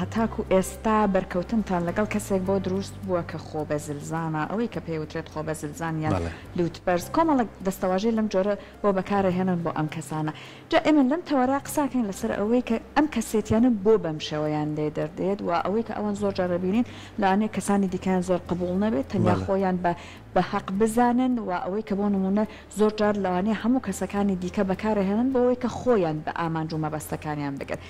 هەتاکو ئێستا بەرکەوتنتان لەگەڵ کەسێک بۆ دروست بووە کە خۆبەزلزانە، ئەوەی کە پێی وترێت خۆبەزلزان یان لوتبەرز، کۆمەڵێک دەستەواژەی لەم جۆرە بۆ بەکارئەهێنن بۆ ئەم کەسانە. جا ئێمە لەم تەوەرە قساکەین لەسەر ئەوەی کە ئەم کەسێتیانە بۆ بەم شێوەیان لێ دەردێت و ئەوەی کە ئەوان زۆر جار ئەبینین لەوانەیە کەسانی دیکەیان زۆر قبوڵ نەبێت تەنیا خۆیان بە بە هەق بزانن و ئەوەی کە بۆ نموونە زۆر جار لەوانەیە هەموو کەسەکانی دیکە بەکارئەهێنن بۆ ئەوەی کە خۆیان بە ئامانج و مەبەستەکانیان بگەن.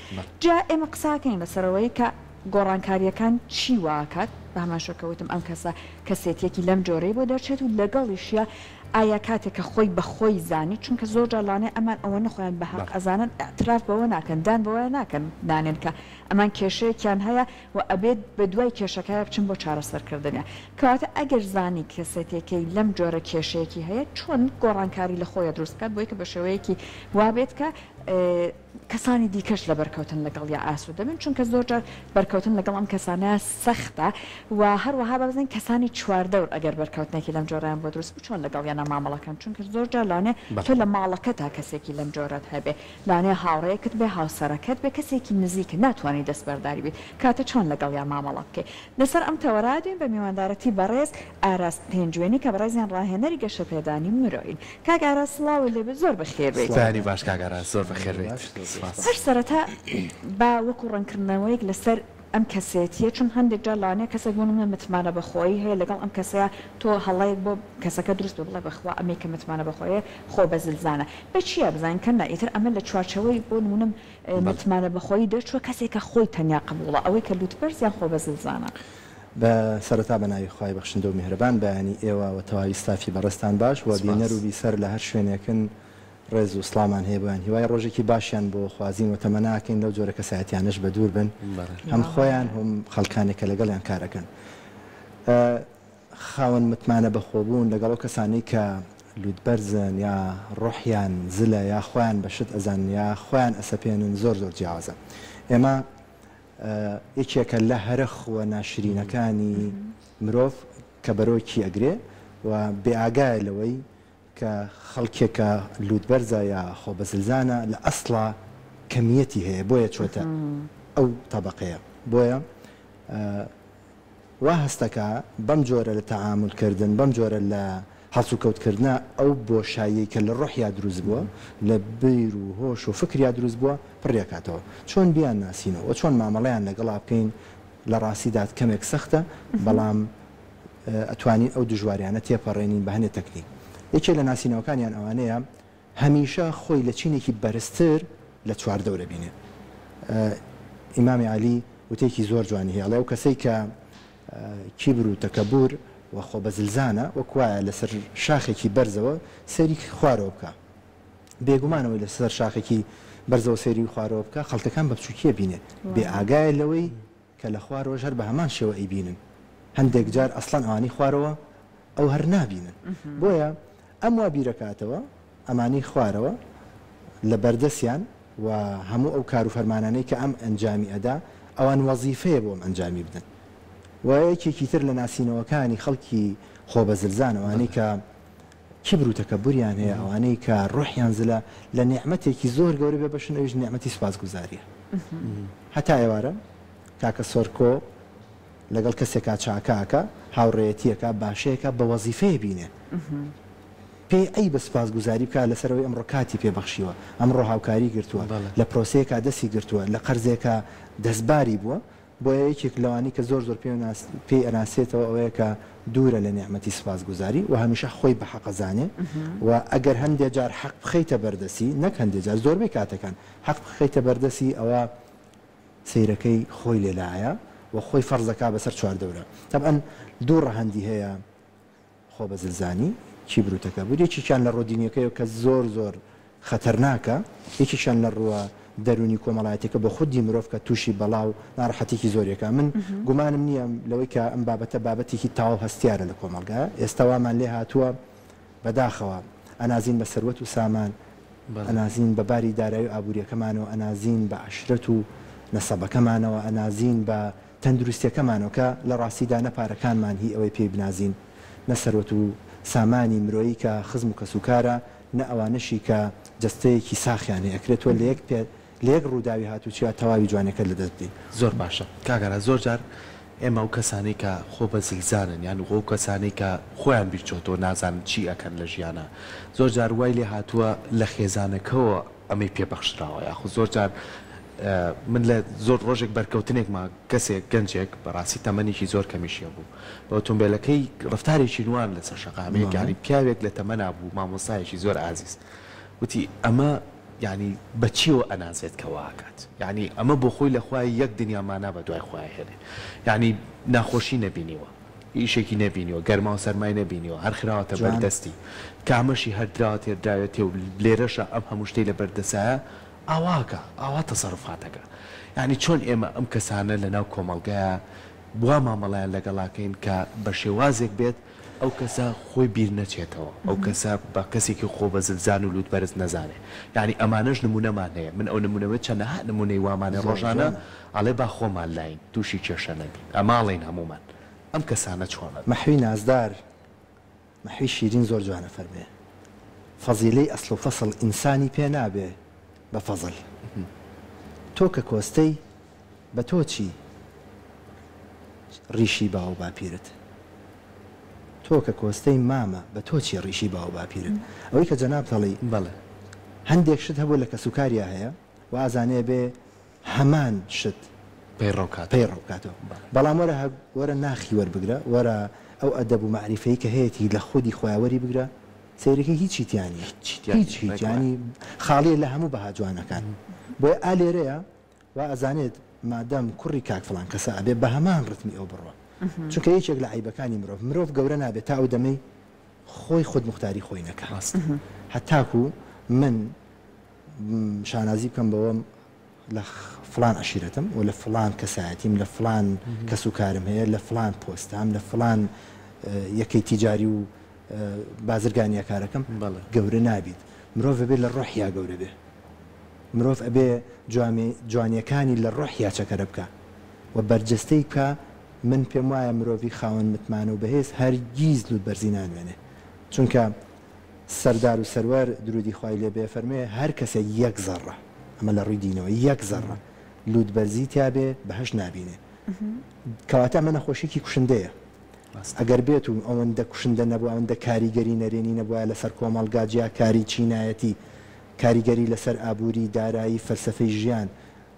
جا ئێمە قساکەین لەسەر ئەوەی کە گۆڕانکارییەکان چی واکات، بە هەمان شێوە کە وتم ئەم کەسە کەسێتییەکی لەم جۆرەی بۆ دەرچێت و لەگەڵیشیا ئایا کاتێک کە خۆی بە خۆی زانی، چونکە زۆر جار لەوانەیە ئەمان ئەوەنە خۆیان بە هەق ئەزانن ئیعتراف بەوە ناکەن، دان بەوە ناکەن نانێن کە ئەمان کێشەیەکیان هەیە و ئەبێت بە دوای کێشەکەیا بچن بۆ چارەسەرکردنیان. کەواتە ئەگەر زانی کەسێتیەکەی لەم جۆرە کێشەیەکی هەیە چۆن گۆڕانکاری لە خۆیا دروست بکات بۆی کە بە شێوەیەکی وابێت کە کەسانی دیکەش لە بەرکەوتن لەگەڵیا ئاسوودە بن چونکە زۆرجار بەرکەوتن لەگەڵ ئەم کەسانە سەختە و هەروەها با بزانین کەسانی چواردەور ئەگەر بەرکەوتنێکی لەم جۆرەیان بۆ دروست بوو چۆن لەگەڵیانا مامەڵە کەن چونکە زۆرجار لەوانەیە تۆ لە ماڵەکەتا کەسێکی لەم جۆرەت هەبێ لەوانەیە هاوڕێیەکت بێ هاوسەرەکەت بێ کەسێکی نزیکت ناتوانی دەستبەرداری بیت کەواتە چۆن لەگەڵیا مامەڵە بکەی لەسەر ئەم تەوەرە دوێن بە میواندارەتی بەڕێز ئاراس پێنجوێنی کە بەڕێزیان ڕاهێنەری گەشەپێدانی مرۆیین. کاک ئاراس سڵاوت لێ بێت زۆر بەخێر بێیت. بەیانی باش کاک ئاراس زۆر بەخێر بێیت سپاس. هەر سەرەتا با وەکو ڕەنگکردنەوەیەک لەسەر ئەم کەسێتیە چون هەندێک جار لەوانەیە کەسێک بۆ نمونە متمانە بەخۆیی هەیە لەگەڵ ئەم کەسەیا تۆ هەڵەیەک بۆ کەسەکە دروست بێ بڵێ بەخوا ئەمەی کە متمانە بەخۆیە خۆ بەزلزانە بە چیا بزانین کە نا ئیتر ئەمە لە چوارچێوەی بۆ نمونە متمانە بەخۆیی دەرچووە کەسێکە خۆی تەنیا قبوڵە ئەوەی کە لوتبەرز یان خۆبەزلزانە. بە سەرەتا بە ناوی خوای بەخشندە و میهرەبان بەیانی ئێوە و تەواوی ستافی بەڕێزتان باش و بینەر و بیسەر لە هەر شوێنێکن ڕێز و سڵاومان هەیە بۆیان هیوای ڕۆژێکی باشیان بۆ خوازین و تەمەناکەین لەو جۆرە کەسایەتیانەش بەدوور بن هەم خۆیان هەم خەڵکانێک کە لەگەڵیان کارەکەن. خاوەن متمانە بەخۆبوون لەگەڵ ئەو کەسانەی کە لوتبەرزن یا ڕۆحیان زلە یا خۆیان بە شت ئەزانن یا خۆیان ئەسەپێنن زۆر زۆر جیاوازە. ئێمە یەکێکە لە هەرە خووە ناشرینەکانی مرۆڤ کە بەرۆکی ئەگرێ و بێئاگایە لەوەی کە خەڵکێکە لوتبەرزە یا خۆبەزلزانە لە ئەسڵا کەمیەتی هەیە بۆیە چۆتە ئەو تەبەقەیە بۆیە وا هەستەکا بەم جۆرە لە تەعامول کردن، بەم جۆرە لە هەڵسوکەوت کردنە ئەو بۆشاییەی کە لە ڕۆحیا دروست بووە، لە بیر و هۆش و فکریا دروست بووە، پڕی ئەکاتەوە. چۆن بیانناسینەوە و چۆن مامەڵەیان لەگەڵا بکەین لە ڕاستیدا کەمێک سەختە، بەڵام ئەتوانین ئەو دژواریانە تێپەڕێنین بە هەنێ تەکنیک. یەکێ لە ناسینەوەکانیان ئەوانەیە هەمیشە خۆی لە چینێکی بەرزتر لە چواردەور ئەبینێ. ئیمامی عەلی وتەیەکی زۆر جوانی هەیە ئەڵێ ئەو کەسەی کە کیبر و تەکەبور و خۆبەزلزانە وەک وایە لەسەر شاخێکی بەرزەوە سەیری خوارەوە بکا. بێگومان ئەوەی لەسەر شاخێکی بەرزەوە سەیری خوارەوە بکا خەڵکەکان بە بچوکی ئەبینێ، بێ ئاگایە لەوەی کە لە خوارەوەش هەر بە هەمان شێوە ئەیبینن. هەندێک جار ئەسڵەن ئەوانەی خوارەوە ئەو هەر نابینن. بۆیە ئەم وا بیرەکاتەوە ئەمانەی خوارەوە لە بەردەسیان و هەموو ئەو کار و فەرمانانەی کە ئەم ئەنجامی ئەدا ئەوان وەزیفەیە بۆ ئەم ئەنجامی بدەن. و یەکێکی تر لە ناسینەوەکانی خەڵکی خۆبەزلزان ئەوانەی کە کیبر و تەکەبوریان هەیە ئەوانەی کە ڕۆحیان زلە لە نیعمەتێکی زۆر گەورە بێ بەشن ئەویش نیعمەتی سوپاسگوزاریە. هەتا ئێوارە کاکە سۆرکۆ لەگەڵ کەسێکا چاکە ئەکا، هاوڕێیەتی ئەکا، باشەیەکا بە وەزیفەیە بینێ. پێی عەیبە سوپاسگوزاری بکا لەسەر ئەوەی ئەمڕۆ کاتی پێ بەخشیوە، ئەمڕۆ هاوکاری گرتووە، لە پرۆسەیەکا دەستی گرتووە، لە قەرزێکا دەستباری بووە. بۆیە یەکێک لەوانەی کە زۆر زۆر پێی ئەناسێتەوە ئەوەیە کە دوورە لە نیعمەتی سوپاسگوزاری و هەمیشە خۆی بە حەق ئەزانێ و ئەگەر هەندێ جار حەق بخەیتە بەردەستی، نەک هەندێ جار زۆربەی کاتەکان حەق بخەیتە بەردەستی ئەوا سەیرەکەی خۆی لێ لایە و خۆی فەرز دەکا بەسەر چواردەورا. تەبعەن دوو ڕەهەندی هەیە خۆبەزلزانی، کیبر و تەکەبور، یەکێکیان لە ڕووە دینیەکەیەوە کە زۆر زۆر خەتەرناکە، یەکێکیان لە ڕووە دەروونی کۆمەڵایەتیەکە بۆ خودی مرۆڤ کە تووشی بەڵا و ناڕەحەتیەکی زۆری ئەکا. من گومانم نیە لەوەی کە ئەم بابەتە بابەتێکی تەواو هەستیارە لە کۆمەڵگا. ئێستا وامان لێ هاتووە بەداخەوە ئەنازین بە سەروەت و سامان، ئەنازین بە باری دارایی و ئابووریەکەمانەوە، ئەنازین بە عەشرەت و نەسەبەکەمانەوە، ئەنازین بە تەندروستیەکەمانەوە کە لە ڕاستیدا نە پارەکانمان هی ئەوەی پێی بنازین، نە سەروەت و سامانی مرۆیی کە خزم و کەسوکارە، نە ئەوانەشی کە جەستەیەکی ساخیان هەیە. ئەکرێ تۆ لە یەک پێ. لە یەک ڕووداوی هاتوچۆیا تەواوی جوانیەکەت لەدەست بدەی. زۆر باشە کاک ئاراس زۆر جار ئێمە ئەو کەسانەی کە خۆ بە زلزانن یان ئەو کەسانەی کە خۆیان بیر چۆتەوە نازانن چی ئەکەن لە ژیانا زۆر جار وای لێ هاتووە لە خێزانەکەوە ئەمەی پێ بەخشراوە یاخود زۆر جار من لە زۆر ڕۆژێک بەرکەوتنێکما کەسێک گەنجێک بەڕاستی تەمەنێکی زۆر کەمیشی هەبوو بە ئۆتۆمبێلەکەی ڕەفتارێکی نوان لەسەر شەقامێک یانی پیاوێک لە تەمەنا بوو مامۆستایەکی زۆر ئازیز وتی ئەمە یانی بە چیەوە ئەنازێت کە وا ئەکات یانی ئەمە بۆ خۆی لە خوای یەک دنیا مانا بە دوای خۆیا هێنێ یانی ناخۆشی نەبینیوە ئیشێکی نەبینیوە گەرما و سەرمای نەبینیوە هەر خراوەتە بەر جوان. دەستی کامەشی هەر دراوەتێ دراوێتێ و لێرەشا ئەم هەموو شتەی لە بەر دەسایە ئاوا ئەکا ئاوا تەسەروفات ئەکا یانی چۆن ئێمە ئەم کەسانە لە ناو کۆمەڵگایا وا مامەڵەیان لەگەڵا کەین کە بە شێوازێک بێت ئەو کەسە خۆی بیر نەچێتەوە، ئەو کەسە بە کەسێکی خۆ بە زلزان و لوت بەرز نەزانێ. یانی ئەمانەش نمونەمان هەیە، من ئەو نمونەمە چەنەها نمونەی وامان هەیە زۆر ڕۆژانە جوانە. ئەڵێ با خۆمان لاین توشی کێشە نەبین، ئەمە ئەڵێین هەموومان. ئەم کەسانە چۆنن؟ مەحوی نازدار، مەحوی شیرین زۆر جوان ئەفەرموێ، فەزیلەی ئەسڵ و فەسڵ ئینسانی پێ نابێ بە فەزل. تۆ کە کۆستەی بە تۆ چی ڕیشی باو و باپیرت؟ تۆ کە کۆستەی مامە بە تۆ چی ڕیشی باو و باپیرت؟ ئەوەی کە جەنابت ئەڵێی بەڵێ. هەندێک شت هەبووە لە کەسوکاریا هەیە وا ئەزانێ ئەبێ هەمان شت پەیڕەو کاتەوە. پەیڕەو بکاتەوە. بەڵێ. بەڵام وەرە وەرە ناخی وەربگرە، وەرە ئەو ئەدەب و مەعریفەی کە هەیەتی لە خودی خۆیا وەری بگرە، سەیرەکەی هیچی تیا نییە. هیچی تیا نییە. هیچ هیچ ڕێک وایە. یانی خاڵییە لە هەموو بەها جوانەکان. بۆیە ئا لێرەیە وا ئەزانێت مادەم کوڕی کاک فڵان کەسە ئەبێ بە هەمان ڕتمی ئەو بڕوا. چونکە یەکێک لە عەیبەکانی مرۆڤ، مرۆڤ گەورە نابێت تا ئەو دەمەی خۆی خودموختاری خۆی نەکا. ڕاستە. هەتاکوو من شانازی بکەم بەوەم لە فڵان عەشیرەتم و لە فڵان کەسایەتیم، لە فڵان کەسوکارم هەیە، لە فڵان پۆستام، لە فڵان یەکەی تیجاری و بازرگانیا کارەکەم، گەورە نابیت. مرۆڤ ئەبێ لە ڕۆحیا گەورە بێ. مرۆڤ ئەبێ جوانیەکانی لە ڕۆحیا چەکەرە بکا و بەرجەستەی بکا، من پێم وایە مرۆڤی خاوەن متمانە و بەهێز هەرگیز لوتبەرزی نانوێنێ، چونکە سەردار و سەروەر درودی خوای لێ بێ فەرموێ هەر کەسێک یەک زەڕە، ئەمە لە ڕووی دینەوە، یەک زەڕە لوتبەرزی تیا بێ بەهەشت نابینێ، کەواتە ئەمە نەخۆشیەکی کوشندەیە، ئەگەر بێت و ئەوەندە کوشندە نەبوایە، ئەوەندە کاریگەری نەرێنی نەبوایە لەسەر کۆمەڵگا، جیاکاری چینایەتی، کاریگەری لەسەر ئابووری، دارایی، فەلسەفەی ژیان،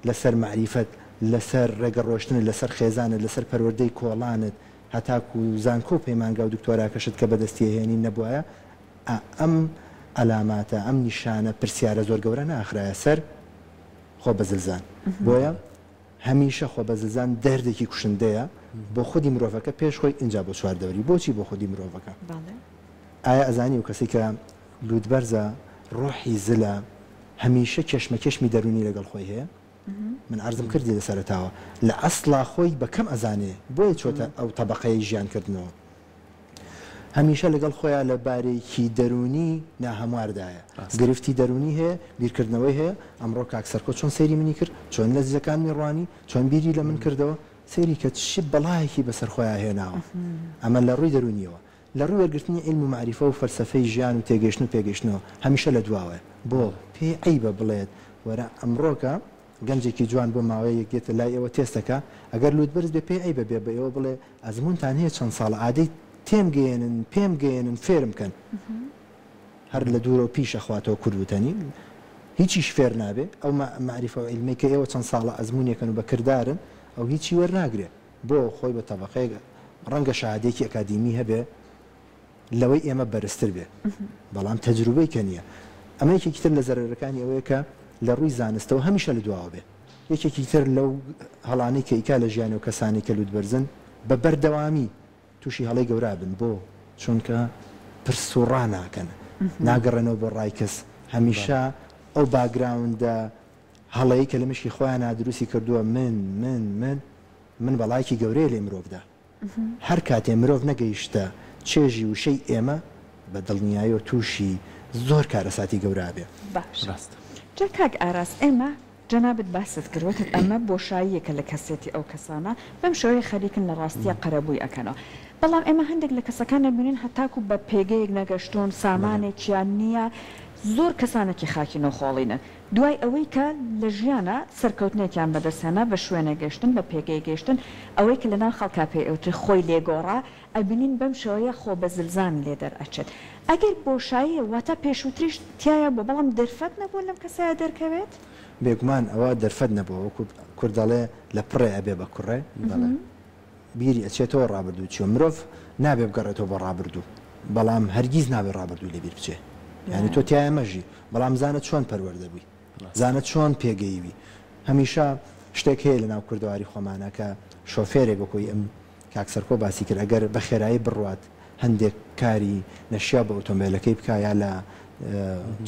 لەسەر مەعریفەت، لەسەر ڕێگە ڕۆشتنت، لەسەر خێزانت، لەسەر پەروەردەی کۆڵانت، هەتاکوو زانکۆ و پەیمانگا و دکتۆراکەشت کە بەدەستی ئەهێنی نەبوایە، ئا ئەم عەلاماتە، ئەم نیشانە پرسیارە زۆر گەورە نەئەخرایە سەر خۆ بەزلزان. بۆیە هەمیشە خۆ بەزلزان دەردێکی کوشندەیە بۆ خودی مرۆڤەکە پێش خۆی ئینجا بۆ چواردەوری. بۆچی بۆ خودی مرۆڤەکە؟ ئایا ئەزانی ئەو کەسەی کە لووتبەرزە، ڕۆحی زلە، هەمیشە کێشمەکێشمی دەروونی لەگەڵ خۆی هەیە؟ من عەرزم کردی لە سەرەتاوە، لە ئەسڵا خۆی بە کەم ئەزانێ، بۆیە چۆتە ئەو تەبەقەیەی ژیان کردنەوە. هەمیشە لەگەڵ خۆیا لە بارێکی دەروونی ناهەمواردایە. گرفتی دەروونی هەیە، بیرکردنەوەی هەیە، ئەمڕۆ کاک سەرکۆ چۆن سەیری منی کرد، چۆن لە جلەکانمی ڕوانی، چۆن بیری لە من کردەوە، سەیری کە چ بەڵایەکی بەسەر خۆیا هێناوە. ئەمە لە ڕووی دەروونییەوە. لە ڕووی وەرگرتنی عیلم و مەعریفە و فەلسەفەی ژیان و تێگەیشتن و پێگەیشتنەوە هەمیشە لە دواوەیە. بۆ؟ پێی عەیبە بڵێت وەرە ئەمڕۆکە گەنجێکی جوان بۆ ماوەیەک دێتە لای ئێوە تێست دەکا، ئەگەر لووتبەرز بێ پێی عەیبە بێ بە ئێوە بڵێ ئەزموونتان هەیە چەند ساڵە ئادەی تێم گەیەنن، پێم گەیەنن، فێرم کەن. هەر لە دوورەوە پیش ئەخواتەوە کورد وتەنی هیچیش فێر نابێ، ئەو مەعریفە و عیلمەی کە ئێوە چەند ساڵە ئەزموونیەکەن و بە کردارن ئەو هیچی وەرناگرێ. بۆ خۆی بە تەبەقەیەک ڕەنگە شەهادەیەکی ئەکادیمی هەبێ لەوەی ئێمە بەرزتر بێ بەڵام تەجروبەی کە نییە. ئەمە یەکێکی تر لە زەرەرەکانی ئەوەیە کە لە ڕووی زانستەوە هەمیشە لە دواوە بێ. یەکێکی تر لەو هەڵانەی کە ئیکا لە ژیانی و کەسانەی کە لووتبەرزن بە بەردەوامی تووشی هەڵەی گەورە ئەبن. بۆ؟ چونکە پرس و ڕا ناکەن، ناگەڕێنەوە بۆ ڕای کەس، هەمیشە ئەو باکگراوندە هەڵەی کە لە مشکی خۆیانا دروستی کردووە من من من من بەڵایەکی گەورەیە لەی مرۆڤدا هەر کاتێ مرۆڤ نەگەیشتە چێژی وشەی ئێمە بە دڵنیایەوە تووشی زۆر کارەساتی گەورە ئەبێ. باشە ڕاستە. جا کاک ئاراس ئێمە جەنابت باست کرد وتت ئەمە بۆشاییەکە لە کەسێتی ئەو کەسانە بەم شێوەیە خەریکن لە ڕاستیا قەرەبووی ئەکەنەوە بەڵام ئێمە هەندێک لە کەسەکان ئەبینین هەتاکو بە پێگەیەک نەگەشتوون سامانێکیان نییە. زۆر کەسانێکی خاکین و خۆڵینن دوای ئەوەی کە لە ژیانا سەرکەوتنێکیان بەدەست هێنا، بە شوێنێک گەیشتن، بە پێگەیەک گەیشتن، ئەوەی کە لەناو خەڵکا پێی ئەوترێ خۆی لێ گۆڕا، ئەبینین بەم شێوەیە خۆ بە زلزان لێ دەرئەچێت. ئەگەر بۆشاییە واتە پێشووتریش تیایا بووە بەڵام دەرفەت نەبووە لەم کەسەیا دەرکەوێت؟ بێگومان ئەوە دەرفەت نەبووە، وەکو کورد دەڵێ لە پڕێ ئەبێ بە کوڕێ. بیری ئەچێتەوە ڕابردوو چیە مرۆڤ نابێ بگەڕێتەوە بۆ ڕابردوو بەڵام هەرگیز نابێ ڕابردووی لەبیر بچێ یانی تۆ تیایا مەژی بەڵام زانە چۆن پەروەردە بووی زانە چۆن پێگەیوی هەمیشە شتێک هەیە لەناو کوردەواری خۆمانە کە شۆفێرێک وەکۆی ئەم کاک سەرکۆ باسی کرد ئەگەر بە خێرایی بڕوات هەندێک کاری نەشیاو بە ئۆتۆمبێلەکەی بکا یا لە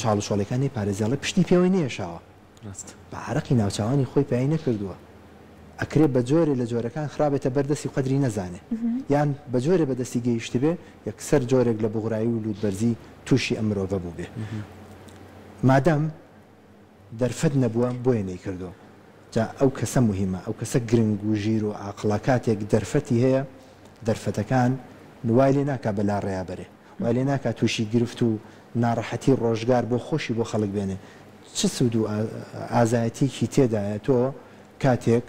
چاڵ و چۆڵەکان نەیپارێزێ ئەڵێ پشتی پێوەی نەیەشاوە ڕاستە. بە عەرەقی ناوچاوانی خۆی پەیای نەکردووە. ئەکرێ بە جۆرێ لە جۆرەکان خرابێتە بەر دەستی و قەدری نەزانێ. یان بە جۆرێ بە دەستی گەیشتبێ یەکسەر جۆرێک لە بوغرایی و لووتبەرزی تووشی ئەم مرۆڤە بووبێ. مادام دەرفەت نەبووە بۆیە نەیکردووە. جا ئەو کەسە موهیمە، ئەو کەسە گرنگ و ژیر و عاقڵە کاتێک دەرفەتی هەیە، دەرفەتەکان وای لێ ناکا بە لاڕێیا بەرێ. وای لێ ناکا تووشی گرفت و ناڕەحەتی ڕۆژگار بۆ خۆشی بۆ خەڵک بێنێ. چ سوود و ئازایەتیەکی تێدایە تۆ کاتێک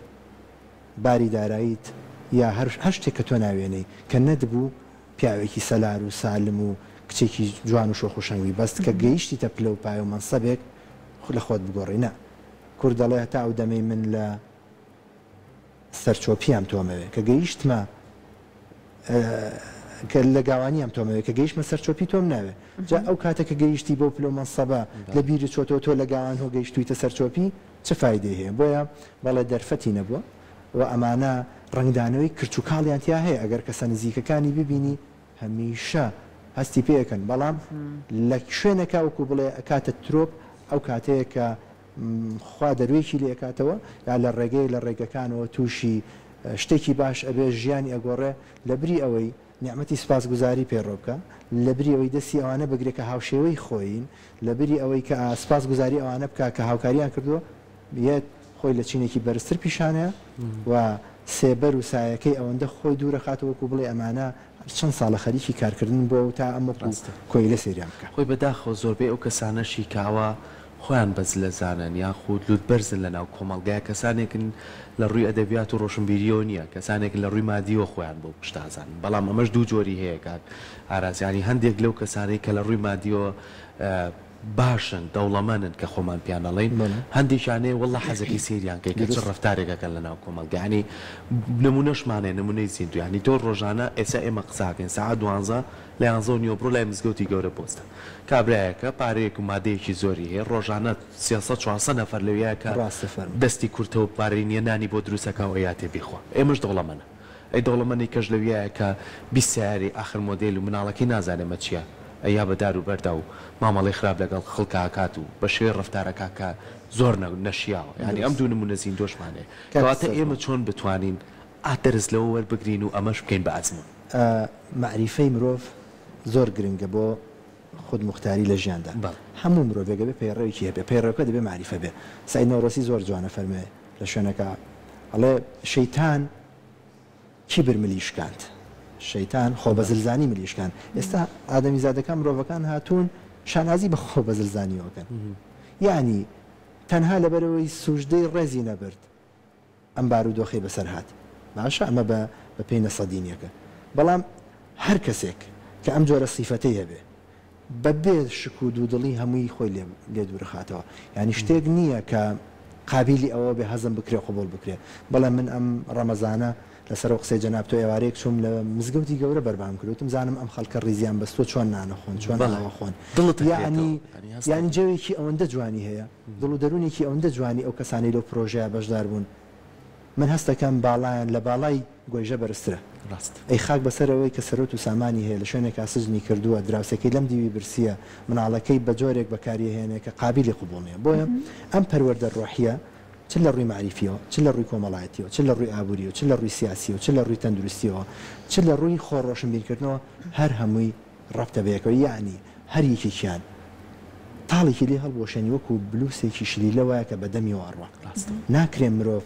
باری داراییت یا هەر هەر شتێک کە تۆ ناوێنەی کە نەتبوو پیاوێکی سەلار و سالم و کچێکی جوان و شۆخ و شەنگ بی بەس کە گەیشتیتە پلە و پایە و مەنسەبێک لە خۆت بگۆڕی نا کورد دەڵێ هەتا ئەو دەمەی من لە سەرچۆپیام تۆمەوێ کە گەیشتمە کە لە گاوانیام تۆمەوێ کە گەیشتمە سەرچۆپی تۆم ناوێ جا ئەو کاتە کە گەیشتی بەو پلە و مەنسەبە لە بیرت چۆتەوە تۆ لە گاوان هۆ گەیشتوویتە سەرچۆپی چ فایدەی هەیە بۆیە بەڵێ دەرفەتی نەبووە و ئەمانە ڕەنگدانەوەی کرچ و کاڵیان تیا هەیە ئەگەر کەسە نزیکەکانی ببینی هەمیشە هەستی پێ ئەکەن بەڵام لە شوێنێکا وەکو بڵێ ئەکاتە ترۆپ ئەو کاتەیە کە خوا دەروێکی لێ ئەکاتەوە یا لە ڕێگەیەک لە ڕێگەکانەوە تووشی شتێکی باش ئەبێ ژیانی ئەگۆڕێ لەبری ئەوەی نیعمەتی سوپاسگوزاری پەیڕەو بکا لەبری ئەوەی دەستی ئەوانە بگرێ کە هاوشێوەی خۆیین لەبری ئەوەی کە سوپاس گوزاری ئەوانە بکا کە هاوکاریان کردووە یەت خۆی لە چینێکی بەرزتر پیشانەیا و سێبەر و سایەکەی ئەوەندە خۆی دوورەخاتەوە وەکو بڵێ ئەمانە چەند ساڵە خەریکی کارکردنن بۆ تا ئەم وەکو ڕاستە. کۆیلە سەیریان بکا. خۆی بەداخەوە زۆربەی ئەو کەسانەشی کە ئەوە خۆیان بە زلە زانن یاخود لوتبەرزن لە ناو کۆمەڵگای کەسانێکن لە ڕووی ئەدەبیات و ڕۆشنبیریەوە نیە کەسانێکن لە ڕووی مادیەوە خۆیان بەو شتە ئەزانن بەڵام ئەمەش دوو جۆری هەیە کاک ئاراس یانی هەندێک لەو کەسانەی کە لە ڕووی مادیەوە باشن دەوڵەمەنن کە خۆمان پێیان ئەڵێین هەندێکیان هەیە وەڵا حەزەکەی سەیریان کەی کە چ ڕەفتارێک ئەکەن لە ناو کۆمەڵگا یانی نمونەشمان هەیە نمونەی زیندوو یانی تۆ ڕۆژانە ئێستا ئێمە قسە ئەکەین سەعات دوانزە لە یانزە و نیوە بڕۆ لای مزگەوتی گەورە بوەستە کابرایەکە پارەیەک و مادەیەکی زۆری هەیە ڕۆژانە 300 400 نەفەر لەویایە کە ڕاستە فەرموو. دەستی کورتە و پارەی نیە نانی بۆ دروست ئەکا و ئەیاتێ بیخوا ئێمەش دەوڵەمەنە ئەی دەوڵەمەنی کەش لەویایە کە 20 سەیارەی ئاخر مۆدێل و مناڵەکەی نازانێ مە چیە ئەیا بە دار و بەردا و مامەڵەی خراپ لەگەڵ خەڵکا ئەکات و بە شێوەی ڕەفتار ئەکا کە زۆر نەشیاوە یانی ئەم دروستە. دوو نمونە زیندۆشمان هەیە کاک کەواتە سەرکۆ. ئێمە چۆن بتوانین ئا دەرس لەوە وەربگرین و ئەمەش بکەین بە ئەزموون؟ مەعریفەی مرۆڤ زۆر گرنگە بۆ خودموختاری لە ژیاندا. بەڵێ. هەموو مرۆڤێک ئەبێ پەیڕەوێکی هەبێ، پەیڕەوەکە دەبێ مەعریفە بێ. سەعید نەورۆسی زۆر جوان ئەفەرموێ لە شوێنێکا ئەڵێ شەیتان کیبر ملی شکاند، شەیتان خۆبەزلزانی ملی شکاند. ئێستا ئادەمیزادەکان مرۆڤەکان هاتوون شانازی بە خۆبەزلزانیەوە ئەکەن. یەعنی تەنها لەبەرئەوەی سوجدەی ڕێزی نەبرد، ئەم بارودۆخەی بەسەر هات. باشە ئەمە بە بە پێی نەسە دینیەکە. بەڵام هەر کەسێک کە ئەم جۆرە سیفەتەی هەبێ بە بێ شک و دوودڵی هەمووی خۆی لێ لێ دوورخاتەوە. یانی شتێک نییە کە قابیلی ئەوە بێ هەزم بکرێ قبوڵ بکرێ. بەڵێ من ئەم ڕەمەزانە لەسەر ئەو قسەی جەنابت تۆ ئێوارەیەک چووم لە مزگەوتی گەورە بەربانگ کرد وتم زانم ئەم خەڵکە ڕیزیان بەستووە چۆن نان ئەخۆن چۆن بەڵێ ئاو ئەخۆن. دڵت ئەکرێتەوە یانی یانی هەست یانی ئەکەی. جەوێکی ئەوەندە جوانی هەیە. دڵ و دەروونێکی ئەوەندە جوانی ئەو کەسانەی لەو پرۆژەیە بەشدار بوون، من هەست دەکەم باڵایان لە باڵای گۆیژە بەرزترە. ڕاستە. ئەی خاک بەسەر ئەوەی کە سەروەت و سامانی هەیە، لە شوێنێکا سجنی کردووە، دراوسێکەی لەم دیوی برسییە، مناڵەکەی بە جۆرێک بەکاری ئەهێنێ کە قابیلی قبوڵ نییە. بۆیە ئەم پەروەردە ڕۆحییە چ لە ڕووی مەعریفییەوە، چ لە ڕووی کۆمەڵایەتییەوە، چ لە ڕووی ئابوورییەوە، چ لە ڕووی سیاسییەوە، چ لە ڕووی تەندروستییەوە، چ لە ڕووی خۆ ڕۆشنبیرکردنەوە هەر هەمووی ڕەبتە بەیەکەوە یەعنی هەر یەکێکیان تاڵێکی لێ هەڵبوەشێنی وەکو بلوسێکی شلیلە وایە کە بە دەمیەوە ئەڕوا. ڕاستە. ناکرێ مرۆڤ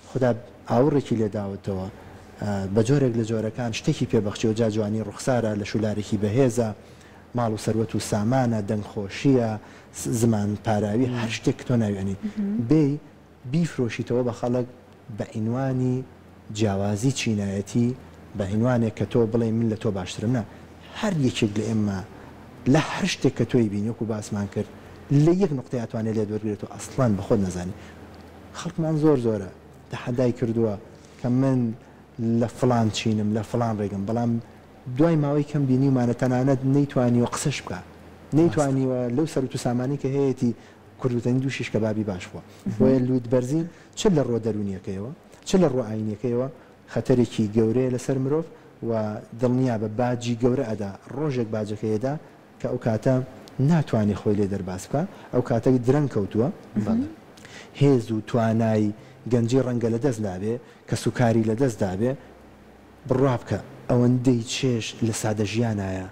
خودا ئاوڕێکی لێ داوەتەوە بە جۆرێک لە جۆرەکان شتێکی پێ بەخشیوە جا جوانی ڕوخسارە لەش و لارێکی بەهێزە. ماڵ و سەروەت و سامانە، دەنگخۆشییە، زمان پاراوی، هەر شتێک کە تۆ ناوی ئەنێی بێی بیفرۆشیتەوە بە خەڵک بە عینوانی جیاوازی چینایەتی، بە عینوانێک کە تۆ بڵێی من لە تۆ باشترم، نا هەر یەکێک لە ئێمە لە هەر شتێک کە تۆی بینی وەکو باسمان کرد لە یەک نوقتەیا ئەتوانێ لێت وەرگرێت و ئەسڵەن بە خۆت نەزانی. خەڵکمان زۆر زۆرە تەحەدای کردووە کە من لە فڵان چینم، لە فڵان ڕێگەم، بەڵام دوای ماوەی کەم بینیومانە تەنانەت نەیتوانیوە قسەش بکا، نەیتوانیوە لەو سەروت و سامانەی کە هەیەتی کوردوتەنی دوو شیش کەبابی باش بووە. بۆیە لووتبەرزی چ لە ڕووە دەروونییەکەیەوە، چ لە ڕووە ئایینییەکەیەوە خەتەرێکی گەورەیە لەسەر مرۆڤ و دڵنیابە باجی گەورە ئەدا، ڕۆژێک باجەکەی ئەدا کە ئەو کاتە ناتوانێ خۆی لێ دەرباز بکا، ئەو کاتە درەنگ کەوتووە، هێز و توانای گەنجی ڕەنگە لە دەست دابێ، کەسوکاری لە دەست دابێ، بڕوا بکە ئەوەندەی چێژ لە سادە ژیانایە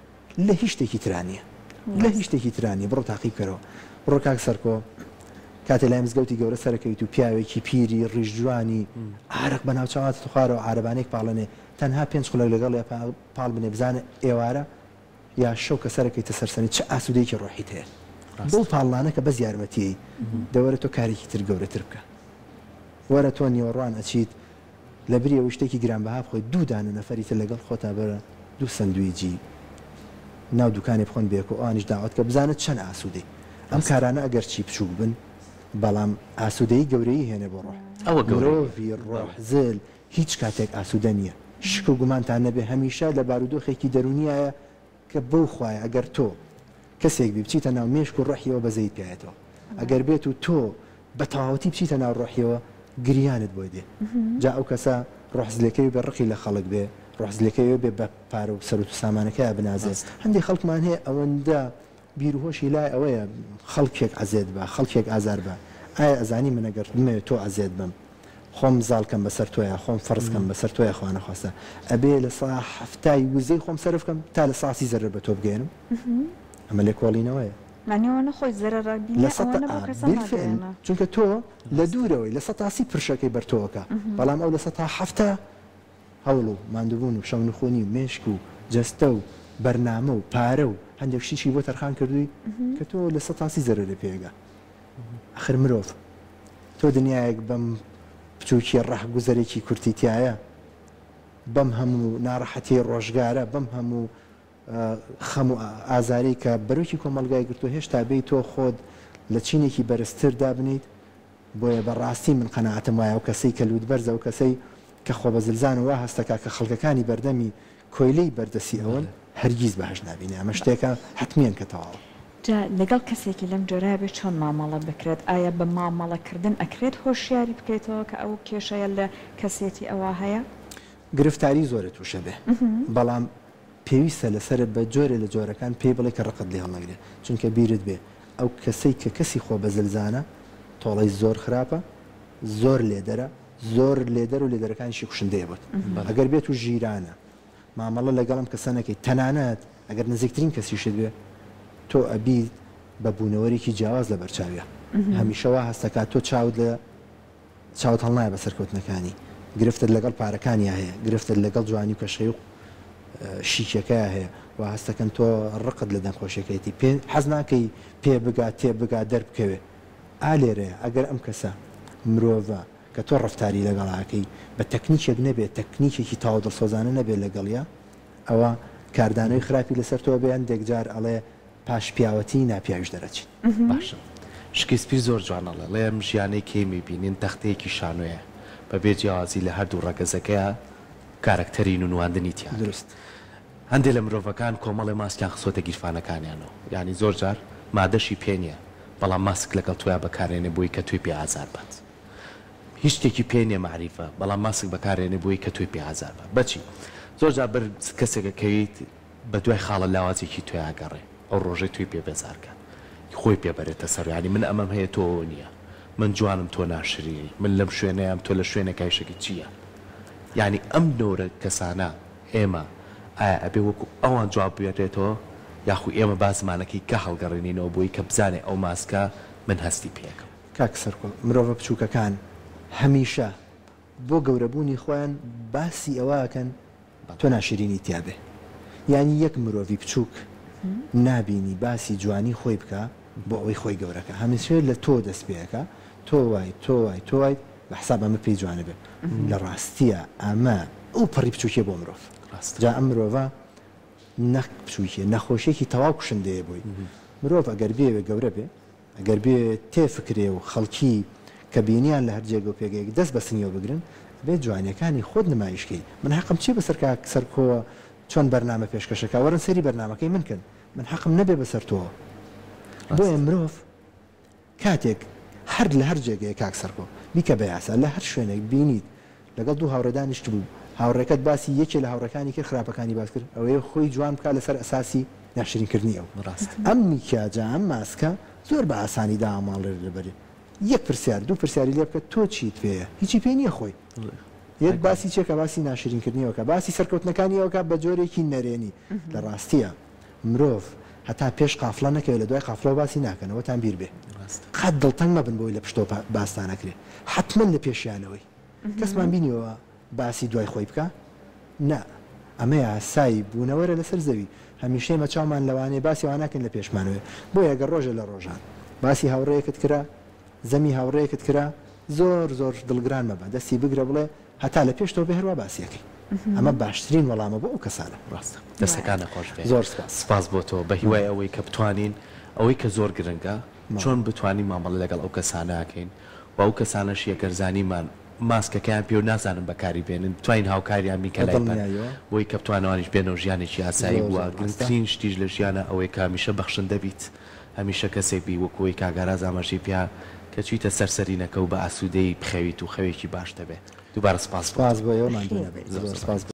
لە هیچ شتێکی ترا نییە، لە هیچ شتێکی ترا نییە، بڕۆ تاقی بکەرەوە، بڕۆ کاک سەرکۆ کاتێ لای مزگەوتی گەورە سەرەکەویت و پیاوێکی پیری ڕیش جوانی عارەق بە ناوچاواتت خوارەوە عارەبانەیەک پاڵەنێ تەنها پێنج خولەک لەگەڵیا پاڵ بنێ بزانە ئێوارە یا شەو کە سەرەکەیتە سەر سەنی چ ئاسوودەیەکی ڕۆحیت هەیە بەو پاڵنانە کە بەس یارمەتیی دە وەرە تۆ کارێکی تر گەورەتر بکە وەرە تۆ نیوەڕوان ئەچیت لەبری ئەوەی شتێکی گرانبەها بخۆیت دوو دانە نەفەری تر لەگەڵ خۆتا بەرە دوو سەندویجی ناو دوکانێ بخۆن بێکۆ ئەوانیش داوەت کە بزانە چەند ئاسوودەی ئەم کارانە ئەگەرچی بچووک بن بەڵام ئاسوودەیی گەورەیی هێنێ بۆ ڕۆح ئەوە گەورەیە مرۆڤی ڕۆح زل هیچ کاتێک ئاسوودە نییە شک و گومانتان نەبێ هەمیشە لە بارودۆخێکی دەروونیایە کە بەو خوایە ئەگەر تۆ کەسێک بی بچیتە ناو مێشک و ڕۆحیەوە بەزەیت پیایەتەوە ئەگەر بێت و تۆ بە تەواوەتی بچیتە ناو ڕۆحیەوە گریانت بۆی دێ جا ئەو کەسە ڕۆح زلەکەی بێ ڕقی لە خەڵک بێ ڕۆح زلەکەی بێ بە پارە و سەروت و سامانەکەیا بنازێ هەندێک خەڵکمان هەیە ئەوەندە بیر و هۆشی لای ئەوەیە خەڵکێک عەزێت با خەڵکێک ئازار با ئایا ئەزانی من ئەگەر بمەوێ تۆ عەزێت بم خۆم زاڵ کەم بەسەر تۆیا خۆم فەرز کەم بەسەر تۆیا خوانەخواستە ئەبێ لە سا حەفتای وزەی خۆم سەرف کەم تا لە سا سی زەرەر بە تۆ بگەیەنم ئەمە لێکۆڵینەوەیە. یانی ئەوەنە خۆی زەرەر ئەبینێ لە سەتا ئەوەنە بۆ کەسە بالفعل ناگەیەنێ. چونکە تۆ لە دوورەوەی لە سەتا سی پرشەکەی بەر تۆ ئەکا بەڵام ئەو لە سەتا 70 هەوڵ و ماندووبوون و شەونخونی و مێشک و جەستە و بەرنامە و پارە و هەندێک شتیشی بۆ تەرخان کردووی کە تۆ لە سەتا سی زەرەرت پێ ئەگا. ئەخر مرۆڤ تۆ دنیایەک بەم بچووکیە ڕەهگوزەرێکی کورتی تیایە، بەم هەموو ناڕەحەتیەی ڕۆژگارە، بەم هەموو خەم و ئازارەی کە بەرۆکی کۆمەڵگای گرتووە، هێشتا بێی تۆ خۆت لە چینێکی بەرزتر دابنێیت، بۆیە بە ڕاستی من قەناعەتم وایە ئەو کەسەی کە لووتبەرزە، ئەو کەسەی کە خۆبەزلزانە وا هەستەکا کە خەڵکەکانی بەردەمی کۆیلەی بەردەستی ئەون، هەرگیز بەهەشت نابینێ، ئەمە شتێکە حەتمیەن کە تەواوە. جا لەگەڵ کەسێکی لەم جۆرە ئەبێت چۆن مامەڵە بکرێت؟ ئایا بە مامەڵە کردن ئەکرێت هۆشیاری بکەیتەوە کە ئەو کێشەیە لە کەسێتی ئەوا هەیە؟ گرفتاری زۆرت توشە بێ بەڵام پێویستە لەسەرت بە جۆرێ لە جۆرەکان پێی بڵێ کە ڕقت لێ هەڵنەگرێ چونکە بیرت بێ ئەو کەسەی کە کەسی خۆ بەزلزانە تۆڵەی زۆر خراپە زۆر لێدەرە زۆر لێدەر و لێدەرەکانیشی کوشندەیە بۆت ئەگەر بێت و ژیرانە مامەڵە لەگەڵ ئەم کەسە نەکەی تەنانەت ئەگەر نزیکترین کەسیشت بێ تۆ ئەبیت بە بوونەوەرێکی جیاواز لەبەر چاویا هەمیشە وا هەستەکات تۆ چاوت لە چاوت هەڵنایە بە سەرکەوتنەکانی گرفتت لەگەڵ پارەکانیا هەیە گرفتت لەگەڵ جوانی و کەشخەی و شیکیەکەیا هەیە وا هەستەکەن تۆ ڕقت لە دەنگخۆشیەکەیەتی پێ حەز ناکەی پێ بگا تێ بگا دەربکەوێ ئا لێرەیە ئەگەر ئەم کەسە مرۆڤە کە تۆ ڕەفتاری لەگەڵا ئەکەی بە تەکنیکێک نەبێت تەکنیکێکی تەواو دڵسۆزانە نەبێت لەگەڵیا ئەوە کاردانەوەی خراپی لەسەر تۆ ئەبێ هەندێک جار ئەڵێ پاش پیاوەتی ناپیاویش دەرەچین. باشە شکیسپیر زۆر جوان ئەڵێ ڵێ ئەم ژیانەی کەی میبینین تەختەیەکی شانۆیە بەبێ جیاوازی لە هەردوو ڕەگەزەکەیا کارەکتەرین و نواندنی تیا کرد. دروست. هەندێ لە مرۆڤەکان کۆمەڵێ ماسکیان خستۆتە گیرفانەکانیانەوە یانی زۆر جار مادەشی پێ نیە بەڵام ماسک لەگەڵ تۆیا بەکارێنێ بۆی کە تۆی پێ ئازار بات هیچ شتێکی پێ نیە مەعریفە بەڵام ماسک بەکارێنێ بۆی کە تۆی پێ ئازار بات بەچی زۆر جار بەر کەسێک ئەکەویت بە دوای خاڵە لاوازێکی تۆیا گەڕێ ئەو ڕۆژەی تۆی پێ بێزار کات خۆی پێ بەرێتە سەر یانی من ئەمەم هەیە تۆ ئەوە نیە من جوانم تۆ ناشرینی من لەم شوێنەیام تۆ لە شوێنێکای شەکی چیە یانی ئەم نۆرە کەسانە ئێمە ئایا ئەبێ وەکو ئەوان جواب بێرێتەوە یاخو ئێمە با زمانەکەی کە هەڵگەڕێنینەوە بۆی کە بزانێ ئەو ماسکە من هەستی پێ ئەکەم. کاک سەرکۆ مرۆڤە بچوکەکان هەمیشە بۆ گەورەبوونی خۆیان باسی ئەوە ئەکەن تۆ ناشرینی تیابێ یانی یەک مرۆڤی بچوک. نابینی باسی جوانی خۆی بکا بۆ ئەوەی خۆی گەورە کا هەمیشە لە تۆ دەست پێ ئەکا تۆ وای تۆ وای تۆ وایت بە حساب ئەمە پێی جوانە بێ لە ڕاستیا ئەمە ئەو پەڕی بچوکیە بۆ مرۆڤ جا ئەم مرۆڤە نەک بچوکیە نەخۆشیەکی تەواو کوشندەیە بۆی مرۆڤ ئەگەر بیەوێ گەورە بێ ئەگەر بێ تێفکرێ و خەڵکی کە بینیان لە هەر جێگە و پێگەیەک دەست بە سنگیەوە بگرن ئەبێ جوانیەکانی خۆت نمایش کەی من حەقم چیە بەسەر کاک سەرکۆوە چۆن بەرنامە پێشکەشەکا وەرن سەیری بەرنامەکەی من کەن من حەقم نەبێ بەسەر تۆوە بۆیە مرۆڤ کاتێک هەر لە هەر جێگەیەک کاک سەرکۆ بیکە بە یاسا لە هەر شوێنێک بینیت لەگەڵ دوو هاوڕێ دانیشتبوو هاوڕێکەت باسی یەکێ لە هاوڕێکانی کرد خراپەکانی باس کرد ئەوەیە خۆی جوان بکا لەسەر ئەساسی ناشرین کردنی ئەو ئەم میکیاجە ئەم ماسکە زۆر بە ئاسانی داماڵێ لەبەری یەک پرسیار دوو پرسیاری لێ بکە تۆ چیت پێیە هیچی پێ نییە خۆی یەک باسی چێکە باسی ناشرین کردنی ئەوکا باسی سەرکەوتنەکانی ئەوکا بە جۆرێکی نەرێنی لە ڕاستیە مرۆڤ هەتا پێش قافڵە نەکەوێ لە دوای قافڵەوە باسی ناکەن ئەوەتان بیر بێ قەت دڵتەنگ مەبن بۆی لە پشتەوە باستان ئەکرێ حەتمەن لە پێشیانەوەی کەسمان بینیوە باسی دوای خۆی بکا نا ئەمە یاسای بوونەوەرە لەسەر زەوی هەمیشە ئێمە چاومان لەوانەیە باسی ئەوان ناکەین لە پێشمانەوەیە بۆیە گەر ڕۆژێ لە ڕۆژان باسی هاوڕێیەکت کرا زەمی هاوڕێیەکت کرا زۆر زۆر دڵگران مەبە دەستی بگرە بڵێ هەتا لە پێشتەوە بێ هەروا باسی ئەکەی ئەمە باشترین وەڵامە بۆ ئەو کەسانە. ڕاستە دەستەکانت خۆش بێ. زۆر سپاس. سپاس بۆ تۆ بەهیوای ئەوەی کە بتوانین ئەوەی کە زۆر گرنگە چۆن بتوانین مامەڵە لەگەڵ ئەو کەسانە ئەکەین و ئەو کەسانەش یەگەر زانیمان ماسکەکەیان پێ و نازانن بەکاری بێنن بتوانین هاوکاریان بین کە بە لای بەن دڵنیاییەوە. بۆی کە بتوانن ئەوانیش بێنەوە ژیانێکی ئاسایی زۆر و زۆر ڕاستە. گرنگترین شتیش لە ژیانا ئەوەیە کە هەمیشە بەخشندە بیت هەمیشە کەسێک بی وەکو ئەوەی کاک ئاراز ئاماژەی پێا کە چویتە سەر سەرینەکە و بە ئاسودەیی بخەویت و خەوێکی باشت هەبێ دووبارە سپاس بۆ سپاس تۆ. بۆ ئێوە ماندوو بەخێر نەبن بێی. زۆر زۆر زۆر سپاس.